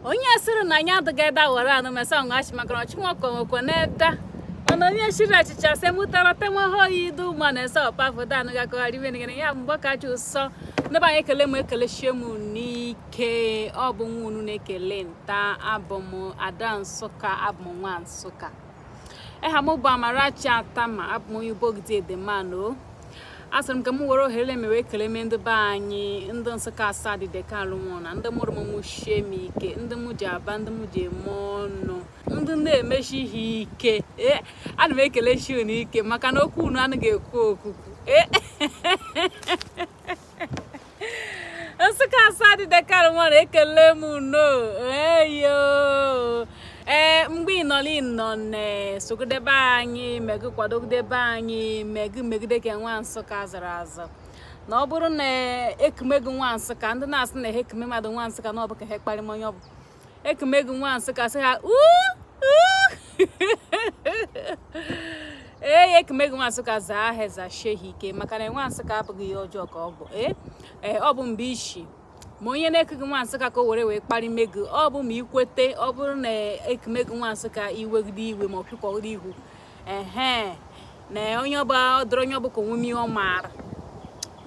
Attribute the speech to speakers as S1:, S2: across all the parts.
S1: Onye sịrị na anyị adịghị eda were anụ mesa nwachi maka na ọchịnwakọ nwekwe na-eda mana onye shiri achịcha se mụtara temohoyidu ma na-ese ọpafụda anụ gakọgharị ibe ya mgbe kacha ụsọ. Ndị be anyị ekele m, ekelechie m n'ike. Ọ bụ nwa unu na-ekele nta. Abụ m ada Nsụka, abụ m nwa Nsụka. Eha m bụ Amarachi Atama, abụ m onye Ubogidi Edemano. Asịrị m ka m were ohere mewe ekele me ndị be anyị, ndị Nsụka asaa dị deka alụmụna, ndị mụrụ m mụchie m ike, ndị m ji aba, ndị m ji eme ọnụ, ndị na-emechi ihe ike. Ee, ana m ekelechi unu ike maka na okwu unu anaghị ekwu okwukwu. Ee, Nsụka asaa dị deka alụmụna, ekele m unu. Eyo, ee, mgbe ịnọli nọ na-esogidebe anyị, megụ kwadogidebe anyị, megụ megide ka nwa Nsụka zara azụ. Na ọ bụrụ na ekumegu nwa Nsụka, ndị na-asị na ha ekume mmadụ nwa Nsụka na ọ bụ ka ha kparị onye ọ bụ ekumegu nwa Nsụka, sị ha uu. Ee, ekumegu nwa Nsụka zaa ha zachie ha ike maka na nwa Nsụka abụghị ihe ọjọọ ka ọ bụ. Ee, ọ bụ mgbe ishi ma onye na-ekughị nwa Nsụka ka o were wee kparị mego, ọ bụ ma ikwete. Ọ bụrụ na ekumegu nwa Nsụka iwegide iwe ma ọ pịkọgide ihu, ehe, na onye ọba ọ dọrọ onye ọbụ ka onwe ihe ọ maara.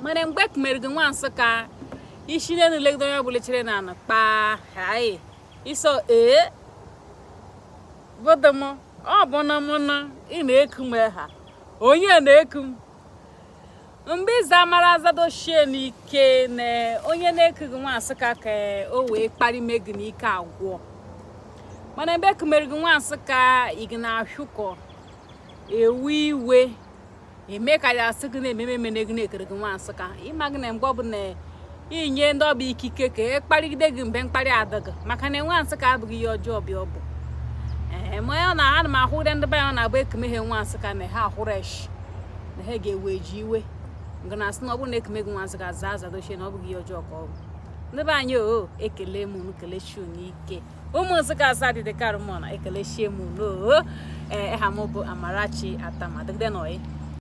S1: Mana mgbe ekumere gị nwa Nsụka, isi n'elu legide onye ọbụla chere na anụ kpaa hai iso. Ee, bodom ọ bụ na mụ na ị na-ekume ha, onye na-eku m mgbe ịza mara azadochie n'ike na onye na-ekughị nwa Nsụka ka o wee kparịme gị n'ike agwọ. Mana mgbe ekumere gị nwa Nsụka, ị gị na-ahụkọ ewe iwe eme ka ya asị gị na-ememe emene gị na-ekere gị nwa Nsụka. Ịma gị na mgbe ọbụla inye ndị ọbụ ikike ka e kparịgide gị mgbe mkparị adịghị, maka na nwa Nsụka abụghị ihe ọjọọ bịa ọ bụ. Ee, ma ọ na ana m ahụre ndị be ya ọ na-agba ekumeghe nwa Nsụka na ha ahụrụ eshi na ha ga-ewe ji iwe nga na asị na ọ bụrụ na ekumeghe nwa Nsụka zaa azadochie na ọ bụghị ihe ọjọọ ka ọ bụ. Ndị be anyị, o ekele m unu, kelechie unu ike. Ụmụ Nsụka asaa dị dịkarụmọna, ekelechie m unu. O ee, eha m bụ Amarachi Atama. Dịgide nọyị.